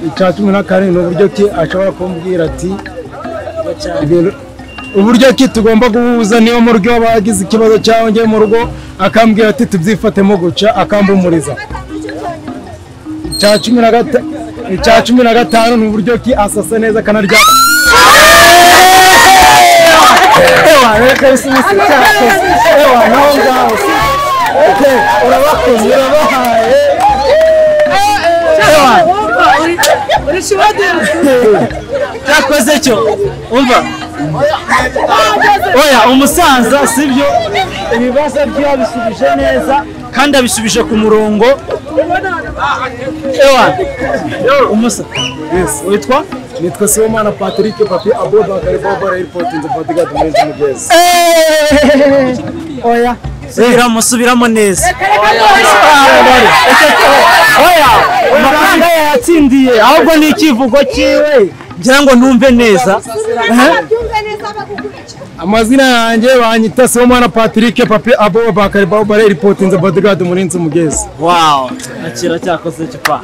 Icya 17 ni uburyo ki ashobora kumbwira ati uburyo ki tugomba guhuza, niyo mu rugo bagize ikibazo cyawe ngiye mu rugo akambwira ati tubyifatemo guca, akambumuriza. Icya 15 ni uburyo ki asasa neza akanarya. Ewa reka bisubize cyakoze. Ewa naho ngaho. Okay, urabakoze urabahaye. Ewa uri shiwadira. Cyakoze cyo. Umva. Oya umusaza sibyo, ibibazo byo abisubije neza kandi abisubije ku murongo. Ewa umusa. Yes, witwa? Nitwa Sibomana Patrick Papi Abubakar Bobara Airport in the Bodyguard Murenzi Mugezi. Oya subiramo, subiramo neza. Oya amafaranga yatsindiye ahubwo ni ikivugo cyiwe ngira ngo numve neza. Amazina yanjye banyita Sibomana Patrick Papi Abubakar Bobara Airport in the Bodyguard Murenzi Mugezi. Wow, akira cyakoze cyo.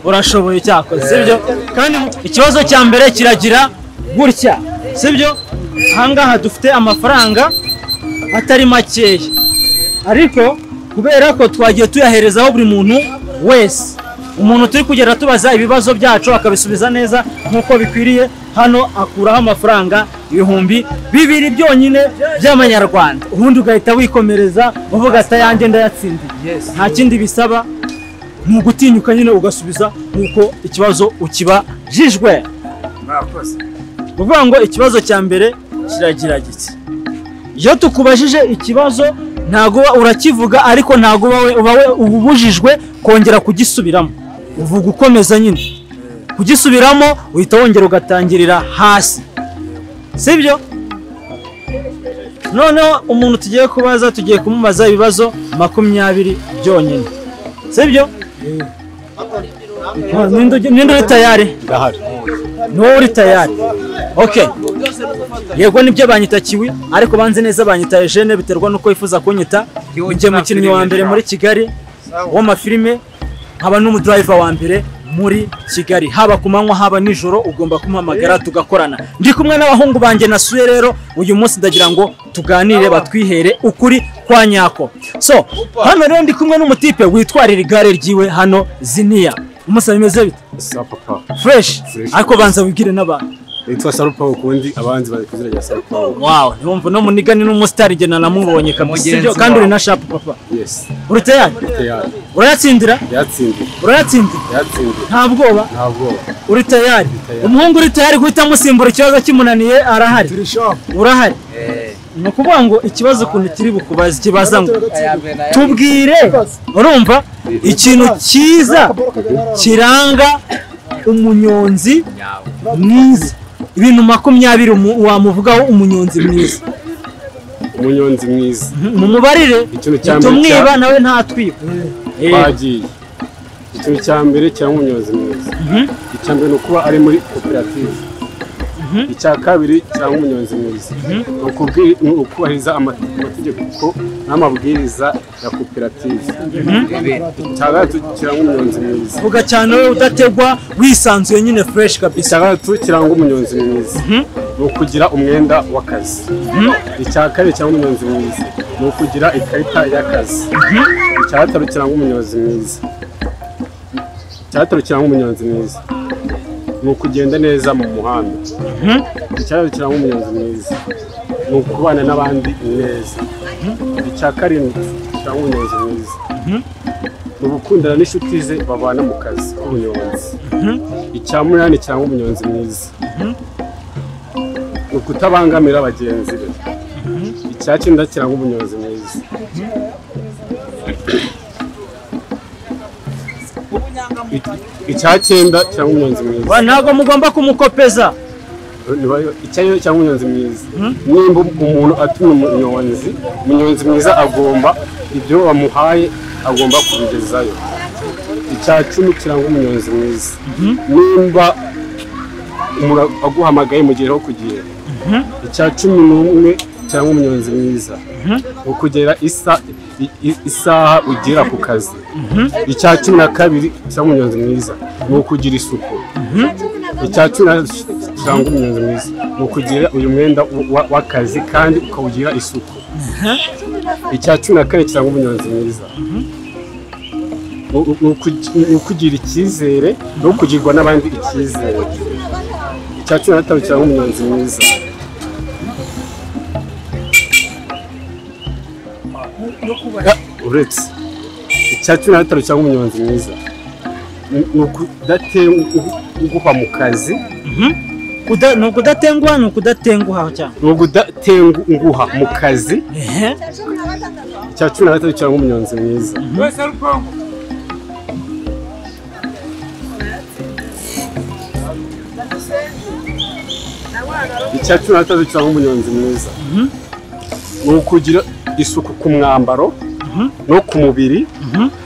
Urashoboye cyakoze, sibyo? Kandi ikibazo cya mbere kiragira gutya, sibyo? Ahangaha dufite amafaranga atari makeya, ariko kubera ko twagiye tuyaherezaho buri muntu wese, umuntu turi kugera tubaza ibibazo byacu akabisubiza neza nkuko bikwiriye, hano akuraho amafaranga 2000 byonyine by'amanyarwanda, ubundi ugahita wikomereza uvuga ati ayanjye ndayatsindiye. Nta kindi bisaba, ni ugutinyuka nyine ugasubiza nkuko ikibazo ukibajijwe. Murakoze. Kuvuga ngo ikibazo cya mbere kiragira giti: iyo tukubajije ikibazo ntago urakivuga, ariko ntago uba ubujijwe kongera kugisubiramo, uvuga ukomeza nyine kugisubiramo, uhita wongera ugatangirira hasi, sibyo? Noneho umuntu tugiye kubaza, tugiye kumubaza ibibazo 20 byonyine, sibyo? Ninde uri tayari? Ndahari. Ni wowe uri tayari? Okay. Yego nibyo banyita Kiwi, ariko banze neza banyita Eugene, biterwa nuko yifuza kunyita. Njye mukinnyi wa mbere muri Kigali w'amafilime, nkaba n'umudriver wa mbere muri Kigali, haba ku manywa haba nijoro, ugomba kumpamagara tugakorana. Ndi kumwe n'abahungu banjye nasuye rero uyu munsi, ndagira ngo tuganire batwihere ukuri kwa nyako. So hano rero ndi kumwe n'umutipe witwarira igare ryiwe hano Ziniya. Umusa bimeze bite? Sa papa. Fresh. Ariko banza wibwire n'abantu. Nitwa Sarupa ukundi, abanzi bari kuzira rya Sarupa. Wow, niwumva no munigani n'umustar nge namubonye kabisa. Sibyo? Kandi uri na sharp papa. Yes. Uri tayari? Tayari. Urayatsindira? Yatsindira. Urayatsindira? Yatsindira. Nta bwoba? Nta bwoba. Uri tayari? Umuhungu uri tayari guhita amusimbura ikibazo kimunaniye arahari. Turi sharp. Urahari? Ni ukuvuga ngo ikibazo ukuntu kiri bukubaza kibaza ngo tubwire, urumva ikintu cyiza kiranga umunyonzi mwiza, ibintu 20 wamuvugaho umunyonzi mwiza. Umunyonzi mwiza mumubarire, tumwiba nawe ntatwiba. Bagiye. Ikintu cya mbere cyangwa umunyonzi mwiza, icya mbere ni ukuba ari muri koperative. Icya kabiri cyangwa umunyonzi mwiza ni ukubahiriza amategeko n'amabwiriza ya koperative. Icya gatatu kiranga umunyonzi mwiza, vuga cyane wowe udategwa wisanzuye nyine fresh kabisa. Icya gatatu kiranga umunyonzi mwiza ni ukugira umwenda w'akazi. Icya kabiri cyangwa umunyonzi mwiza ni ukugira ikarita y'akazi. Icya gatatu kiranga umunyonzi mwiza, icya gatatu kiranga umunyonzi mwiza ni ukugenda neza mu muhanda. Icya gatatu kiranga umunyonzi mwiza ni ukubana n'abandi neza. Icya karindwi kiranga umunyonzi mwiza ni ugukundana n'inshuti ze babana mu kazi k'ubunyonzi. Icya munani kiranga umunyonzi mwiza ni ukutabangamira bagenzi be. Icya cyenda kiranga umunyonzi mwiza icya cyenda kiranga umunyonzi mwiza. Ntabwo mugomba kumukopeza. Icya cyangwa umunyonzi mwiza, nimba umuntu atumye umunyonzi, umunyonzi mwiza agomba ibyo bamuhaye agomba kubigezayo. Icya 10 kiranga umunyonzi mwiza, nimba aguhamagaye mugereho ku gihe. Icya 11 kiranga umunyonzi mwiza ukugera isaha ugera ku kazi. Icya 12 kiranga umunyonzi mwiza ni ukugira isuku. Icya 10 kiranga umunyonzi mwiza ni ukugira uyu mwenda w'akazi kandi ukawugira isuku. Icya 14 kiranga umunyonzi mwiza ni ukugira icyizere no kugirwa n'abandi icyizere. Icya 15 kiranga umunyonzi mwiza uretse icya 15 kiranga umunyonzi mwiza ni ukudatenguha mu kazi. Ni ukudatenguha, ni ukudatenguha cyane. Ni ukudatenguha mu kazi. Icya 13 kiranga umunyonzi mwiza icya 13 kiranga umunyonzi mwiza ni ukugira isuku ku mwambaro no ku mubiri,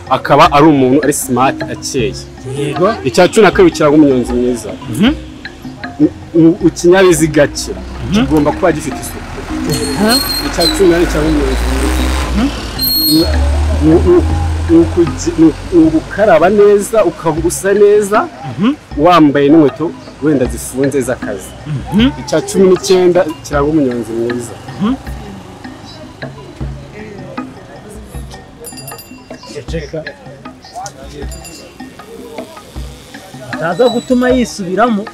akaba ari umuntu ari smart akeye. Yego. Icya 12 kiranga umunyonzi mwiza ikinyabiziga cye kigomba kuba gifite isuku. Icya 14 kiranga umunyonzi mwiza ni ugukaraba neza ukaba usa neza wambaye n'inkweto wenda zifunze z'akazi. Icya 19 kiranga umunyonzi mwiza ataza gutuma yisubiramo.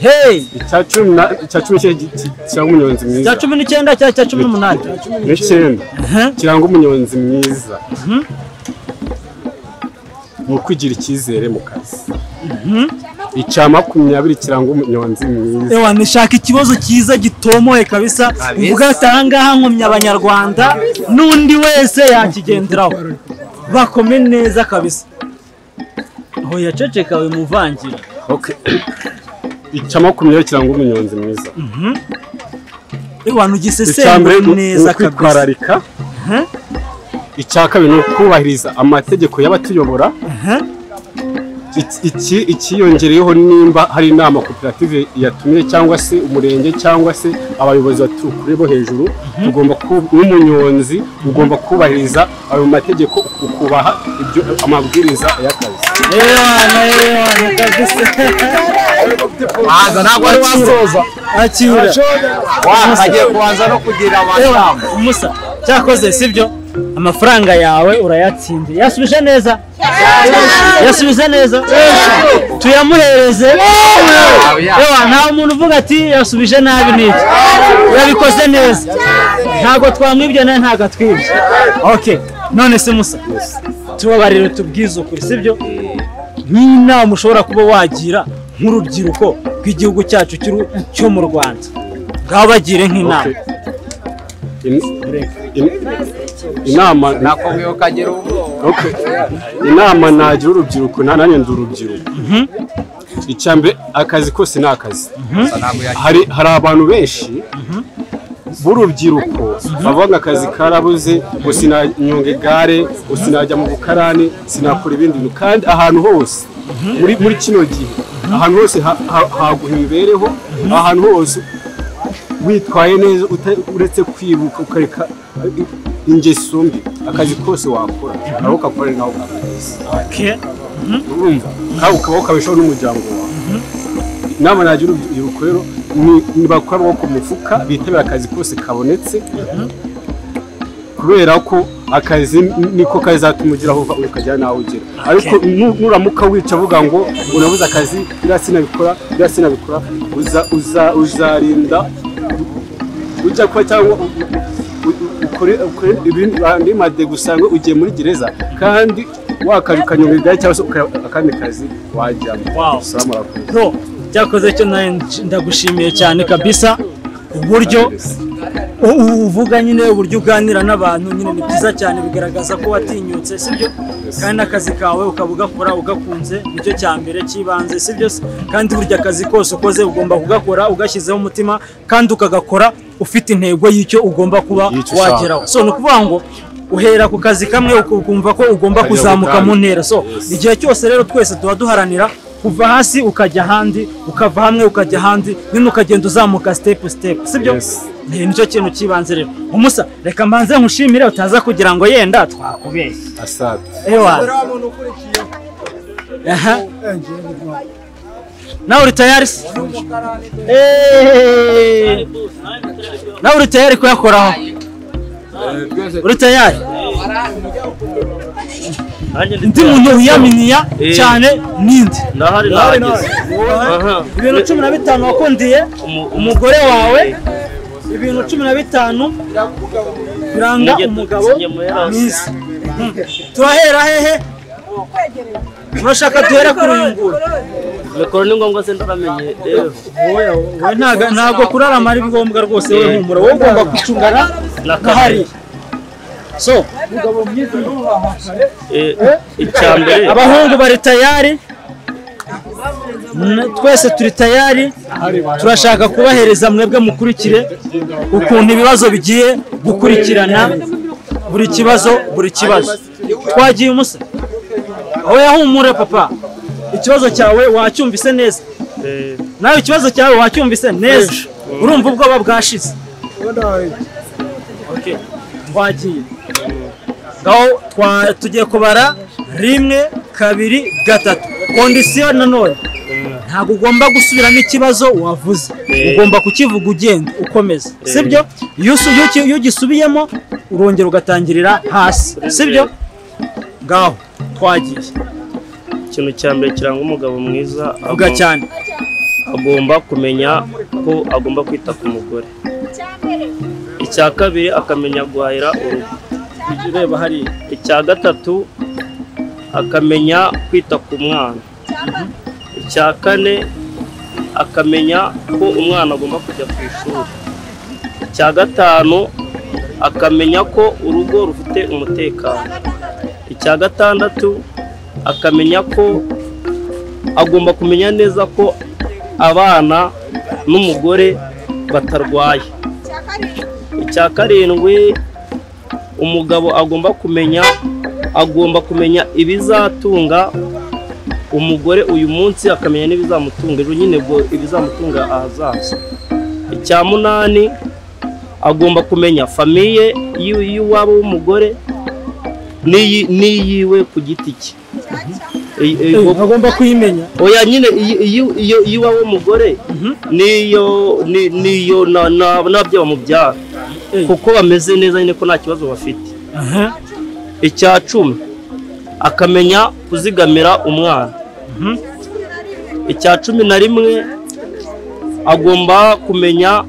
Hey, icya 19 kiranga umunyonzi mwiza. Icya 19 cyangwa icya 18? 19 kiranga umunyonzi mwiza ni ukugira icyizere mu kazi. Icya 20 kiranga umunyonzi mwiza. Ewa, nishaka ikibazo cyiza gitomoye kabisa, uvuga ati aha ngaha nkomye abanyarwanda n'undi wese yakigenderaho bakome neza kabisa. Aho yaceceka we muvangira. Okay. Icya 20 kiranga umunyonzi mwiza. Ewa, nugisesengura neza kabisa. Kwitwararika. Icya kabiri ni ukubahiriza amategeko y'abatuyobora. Ikiyongereyeho nimba hari inama koperative yatumiye cyangwa se umurenge cyangwa se abayobozi batukure bo hejuru, tugomba n'umunyonzi ugomba kubahiriza ayo mategeko, ukubaha ibyo amabwiriza y'akazi. Waza ntabwo ari wasoza akira agiye kubanza no kugira abantu. Musa cyakoze sibyo, amafaranga yawe urayatsindiye. Yasubije neza, yasubije neza, tuyamuhereze. Ewa, nta muntu uvuga ati yasubije nabi niki, yabikoze neza, ntago twamwibye nawe ntago atwibye. Okay, none se Musa, tubabarire tubwize ukuri sibyo, nk'inama ushobora kuba wagira nk'urubyiruko rw'igihugu cyacu cyo mu Rwanda, ngaho bagire nk'inama. Inama nakubwiye ukagira ubwoba. Okay. Inama nagira urubyiruko, nanjye ndi urubyiruko. Icya mbere akazi kose ni akazi. Hari abantu benshi b'urubyiruko bavuga akazi karabuze, ngo sinanyonga igare, ngo sinajya mu bukarani, sinakora ibindi bintu. Kandi ahantu hose muri kino gihe, ahantu hose haguha imibereho, ahantu hose witwaye neza uretse kwibuka ukareka ingeso mbi, akazi kose wakora aho ukakora nawe ukakazi. Okay. Urumva kandi ukaba ukabeshaho n'umuryango wawe. Inama nagira urubyiruko rero ni bakora amaboko mu mufuka, bitabira akazi kose kabonetse, kubera ko akazi niko kazatuma ugera aho uva ukajya nawe ugera. Ariko nuramuka wica avuga ngo unabuze akazi, biriya sinabikora, biriya sinabikora, uzarinda ujya kuba cyangwa ukore ibindi made gusanga ugiye muri gereza, kandi wakaje ukanyonga igare cyangwa se akandi kazi wajyamo. Wow. Bro, cyakoze cyo ndagushimiye cyane kabisa, uburyo uvuga nyine, uburyo uganira n'abantu nyine ni byiza cyane, bigaragaza ko watinyutse sibyo, kandi n'akazi kawe ukaba ugakora ugakunze, nicyo cya mbere cy'ibanze sibyo. Kandi burya akazi kose ukoze ugomba kugakora ugashyizeho umutima, kandi ukagakora ufite intego y'icyo ugomba kuba wageraho. So ni ukuvuga ngo uhera ku kazi kamwe ukumva ko ugomba kuzamuka mu ntera. So igihe cyose rero twese tuba duharanira kuva hasi ukajya ahandi, ukava hamwe ukajya ahandi, nyine ukagenda uzamuka step step sibyo. Nicyo kintu kibanze rero. Umusa reka mbanze nkushimire utaza kugira ngo yenda twakubeshye. Asante. Ewa. Aha. Nawe uri tayari? Nawe uri tayari kuyakoraho? Uri tayari? Ndi muntu wiyaminiya cyane ninde? Ndahari nahageze. Ibintu 15 wakundiye umugore wawe, ibintu 15 biranga umugabo mwiza. Turahera hehe? Murashaka duhera kuri uyu nguyu? Mikoro ni ngombwa se ndaramenye rero. Wowe ntago kurarama ari ngombwa rwose, wowe humura, wowe ugomba kwicungana na hariya. So, icyambere abahungu bari tayari, twese turi tayari, turashaka kubahereza mwebwe mukurikire ukuntu ibibazo bigiye gukurikirana, buri kibazo buri kibazo. Twagiye umusa. Oya humure papa, ikibazo cyawe wacyumvise neza. Nawe ikibazo cyawe wacyumvise neza. Urumva ubwoba bwashize. Okay. Twagiye. Ngaho tugiye kubara 1 2 3. Kondisiyo nanone ntabwo ugomba gusubiramo ikibazo wavuze, ugomba kukivuga ugenda ukomeza, sibyo? Iyo ugisubiyemo urongera ugatangirira hasi, sibyo? Ngaho twagiye. Ikintu cya mbere kiranga umugabo mwiza, vuga cyane, agomba kumenya ko agomba kwita ku mugore. Icya kabiri akamenya guhahira urugo. Ureba hariya. Icya gatatu akamenya kwita ku mwana. Icya kane akamenya ko umwana agomba kujya ku ishuri. Icya gatanu akamenya ko urugo rufite umutekano. Icya gatandatu akamenya ko agomba kumenya neza ko abana n'umugore batarwaye. Icya karindwi umugabo agomba kumenya ibizatunga umugore uyu munsi, akamenya n'ibizamutunga ejo nyine, ubwo ibizamutunga ahazaza. Icya munani agomba kumenya famiye y'iwabo w'umugore n'iyiwe ku giti cye. Agomba kuyimenya. Oya nyine iyo iwabo w'umugore niyo niyo n'ababyeyi bamubyara, kuko bameze neza nyine, ko nta kibazo bafite. Icya 10 akamenya kuzigamira umwana. Icya 11 agomba kumenya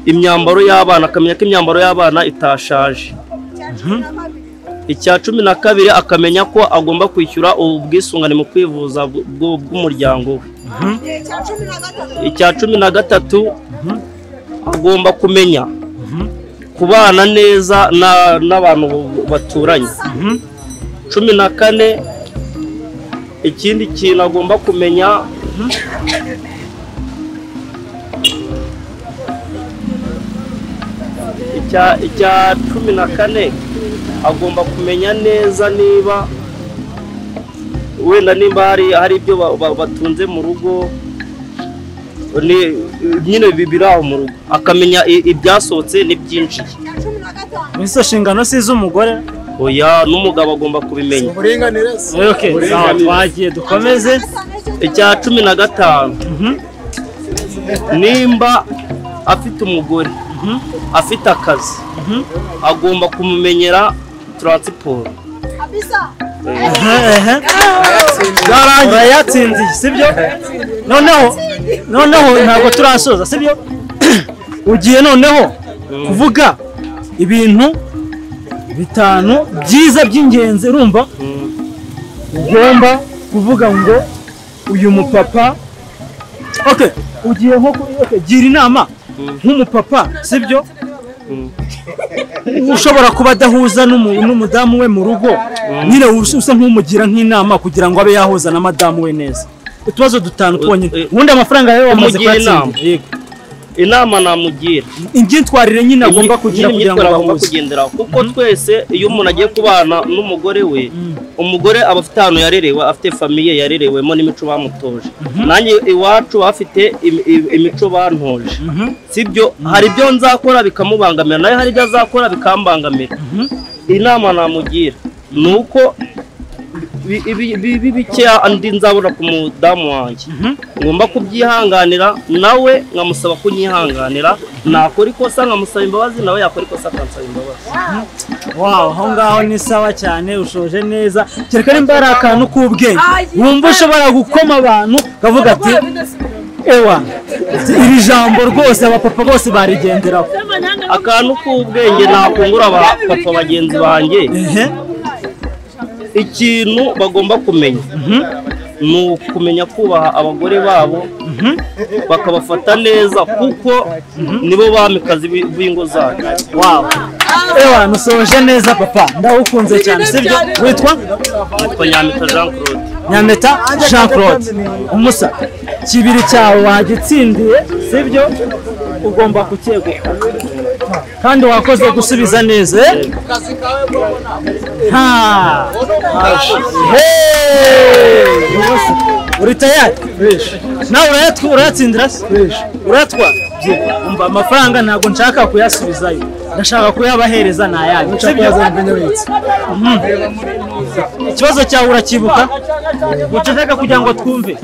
imyambaro y'abana, akamenya ko imyambaro y'abana itashaje. Icya 12 akamenya ko agomba kwishyura ubwisungane mu kwivuza bw'umuryango we. Icya 13 agomba kumenya kubana neza n'abantu baturanye. 14 ikindi kintu agomba kumenya, icya 14 agomba kumenya neza niba wenda nimba hari ibyo batunze mu rugo nyine bibiraho mu rugo, akamenya ibyasohotse n'ibyinjiye. Izo nshingano si iz'umugore? Oya, n'umugabo agomba kubimenya. Okay, twagiye dukomeze. Icya 15 nimba afite umugore afite akazi, agomba kumumenyera transport. Urayatsindiye, sibyo? Noneho ntabwo turasoza, sibyo? Ugiye noneho kuvuga ibintu 5 byiza by'ingenzi, urumva? Ugomba kuvuga ngo uyu mupapa, okay, ugiye nko gira inama nk'umupapa, sibyo? Ushobora kuba adahuza n'umudamu we mu rugo, nyine usa nk'umugira nk'inama kugira ngo abe yahuza na madamu we neza. Utubazo 5 twonyine. Ubundi amafaranga yawe wamaze kuyatsinda. Yego. Inama namugira, imyitwarire nyine agomba kugira kugira ngo agomba kugenderaho, kuko twese iyo umuntu agiye kubana n'umugore we, umugore aba afite ahantu yarerewe, afite famiye yarerewemo n'imico bamutoje. Nanjye iwacu bafite imico bantoje, sibyo? Hari ibyo nzakora bikamubangamira, nawe hari ibyo azakora bikambangamira. Inama namugira ni uko ibi bikeya andi nzabona ku mudamu wanjye ngomba kubyihanganira, nawe nkamusaba kunyihanganira, nakora ikosa nkamusaba imbabazi, nawe yakora ikosa akansaba imbabazi. Wow, aho ngaho ni sawa cyane, ushoje neza. Kereka nimba ari akantu k'ubwenge wumva ushobora gukoma abantu ukavuga ati ewa iri jambo rwose abapapa bose barigenderaho. Akantu k'ubwenge nakungura abapapa bagenzi banjye, ikintu bagomba kumenya ni ukumenya kubaha abagore babo, bakabafata neza, kuko nibo bamikazi b'ingo zacu. Wow, ewa nusoje neza papa, ndawukunze cyane, sibyo? Witwa? Nitwa Nyamita Jean Claude. Nyamita Jean Claude, umusa kibiri cyawe wagitsindiye, sibyo? Ugomba kucyegukana kandi wakoze gusubiza neza. Ha, uri tayari? Nawe urayatsindira se? Urayatwara? Umva, amafaranga ntabwo nshaka kuyasubizayo, ndashaka kuyabahereza ni ayanyu, sibyo? Ikibazo cyawe urakibuka? Uceceka kugira ngo twumve.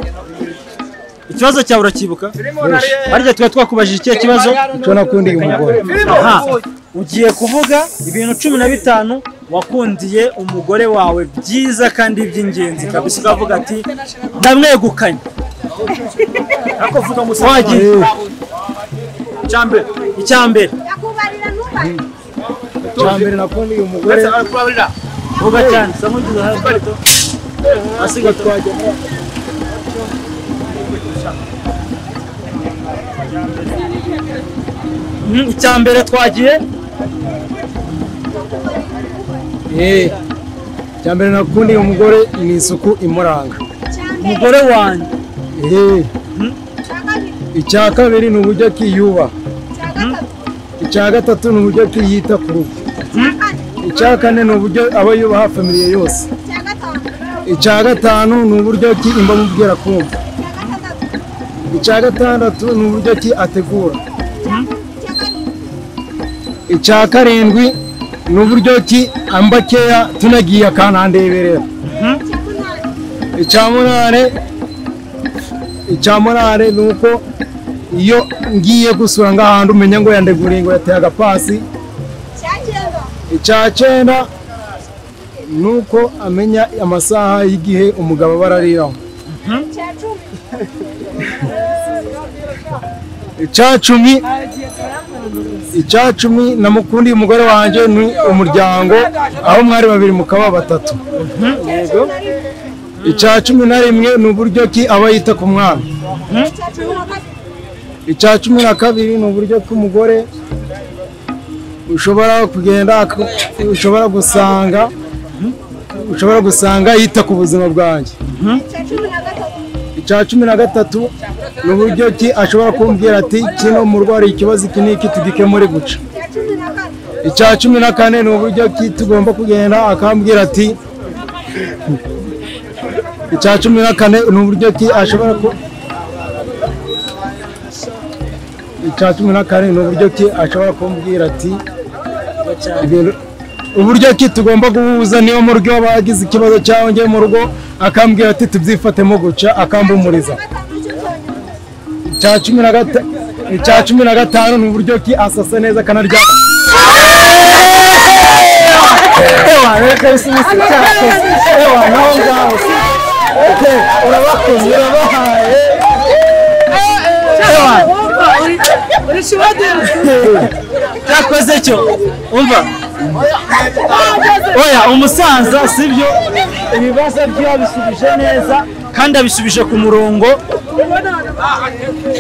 Ikibazo cyawe urakibuka? Harya tuba twakubajije ikihe kibazo? Icyo nakundiye umugore. Aha, ugiye kuvuga ibintu 15 wakundiye umugore wawe byiza kandi by'ingenzi kabisa, ukavuga ati ndamwegukanye. Wagiye. Icyambere. Icyambere nakundiye umugore. Vuga cyane, sa nk'ugize hasi gato. Hasi gato. Icyambere twagiye. Icyambere nakundiye umugore ni isuku imuranga. Umugore wanjye. Icya kabiri ni uburyo kiyubaha. Icya gatatu ni uburyo kiyita ku rugo. Icya kane ni uburyo aba yubaha familiye yose. Icya gatanu ni uburyo ki imba mubwira kumva. Icya gatandatu ni uburyo ki ategura. Icya karindwi ni uburyo ki amba keya tunagiye akanandeberera. Icya munani ni uko iyo ngiye gusura ngahantu umenya ngo yandeguriye ngo yateye agapasi. Icya cyenda ni uko amenya amasaha y'igihe umugabo aba arariraho. Icya cumi namukundiye umugore wanjye ni umuryango, aho mwari babiri mukaba batatu. Icya 11 ni uburyo ki aba yita ku mwana. Icya 12 ni uburyo ki umugore ushobora kugenda, ushobora gusanga yita ku buzima bwanjye. Icya 13 ni uburyo ki ashobora kumbwira ati kino mu rugo hari ikibazo iki n'iki tugikemure guca. Icya 14 ni uburyo ki tugomba kugenda akambwira ati. Icya 14 ni uburyo ki ashobora ku Icya 14 ni uburyo ki ashobora kumbwira ati uburyo ki tugomba guhuza, niyo mu rugo bagize ikibazo cyawe ngiye mu rugo akambwira ati tubyifatemo guca, akambumuriza. Icya 15 ni uburyo ki asasa neza akanaryama. Ewa, reka isubize cyakoze. Ewa, naho ngaho. Urabakoze, urabahaye. Ewa, cyakoze cyo. Umva. Oya, umusaza sibyo, ibibazo bye abisubije neza kandi abisubije ku murongo.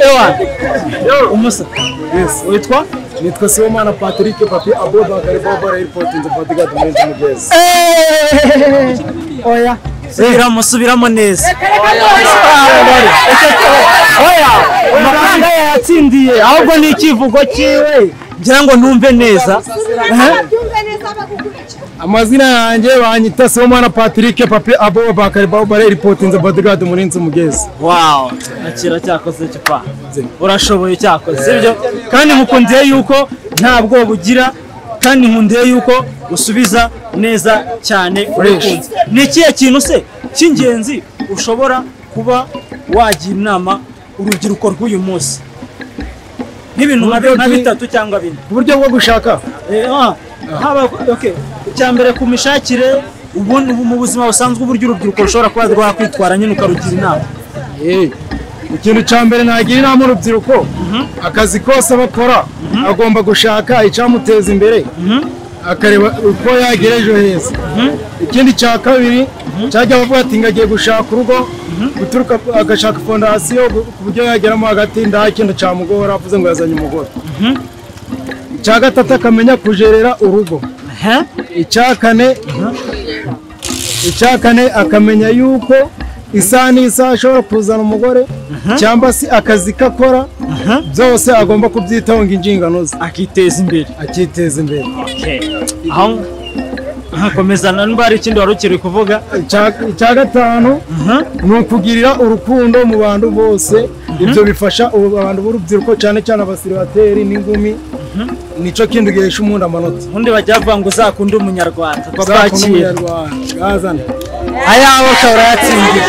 Ewa, umusa. Yes, witwa? Nitwa Sibomana Patrick Papi Abubakar Bobo Airport in the Bodyguard Mugezi. Oya, Subiramo neza. Oya, amafaranga yayatsindiye ahubwo ni ikivugo cyiwe ngira ngo numve neza. Amazina yanjye banyita Sibomana Patrick Papi Abo Bakari Babare reporting the bodyguard umurinzi umugezi. Wow, akira cyakoze cypa. Urashoboye cyakoze, sibyo? Kandi mukundiye yuko ntabwo bugira, kandi nkundiye yuko usubiza neza cyane urakunze. Ni ikihe kintu se cy'ingenzi ushobora kuba wagira inama urubyiruko rw'uyu munsi? Nk'ibintu nka bitatu cyangwa bine. Uburyo bwo gushaka? Haba okay, icyambere ku mishakire, ubundi mu buzima busanzwe uburyo urubyiruko rushobora kuba rwakwitwara nyine ukarugira inama. Ikintu cya mbere nagira inama urubyiruko, akazi kose bakora agomba gushaka icyamuteza imbere, akareba uko yagira ejo heza. Ikindi cya kabiri cyajya bavuga ati ngagiye gushaka urugo, guturuka agashaka fondasiyo ku buryo yageramo hagati nta kintu cyamugora avuze ngo yazanye umugore. Icya gatatu akamenya kujerera urugo. Icya kane akamenya yuko isaha n'isaha ashobora kuzana umugore cyangwa se akazi kakora byose agomba kubyitaho ngo inshingano ze akiteza imbere. Akiteza imbere. Aho komeza niba hari ikindi wari ukiri kuvuga. Icya gatanu ni ukugirira urukundo mu bantu bose. Ibyo bifasha abantu b'urubyiruko cyane cyane abasiribateri n'ingumi. Nico kintu gihesha umuntu amanota. Ubundi bajya bavuga ngo uzakunde umunyarwanda. Uzakunde umunyarwanda. Gazana. Ayawe ushobora yatsindiye.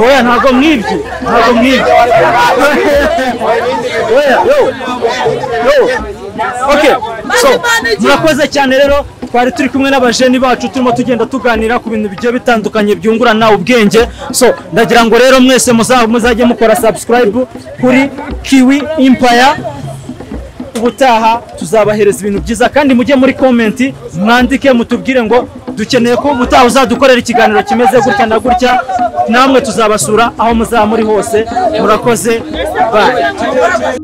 Oya ntabwo mwibye. Ntabwo mwibye. Oya yo. Yo. Okay. So, murakoze cyane rero twari turi kumwe n'abajeni bacu turimo tugenda tuganira ku bintu bigiye bitandukanye byungurana ubwenge. So ndagira ngo rero mwese muzajye mukora subscribe kuri Kiwi Empire. Ubutaha tuzabahereza ibintu byiza, kandi mujye muri comment mwandike mutubwire ngo dukeneye ko ubutaha uzadukorera ikiganiro kimeze gutya na gutya, namwe tuzabasura aho muzaba muri hose. Murakoze, bye.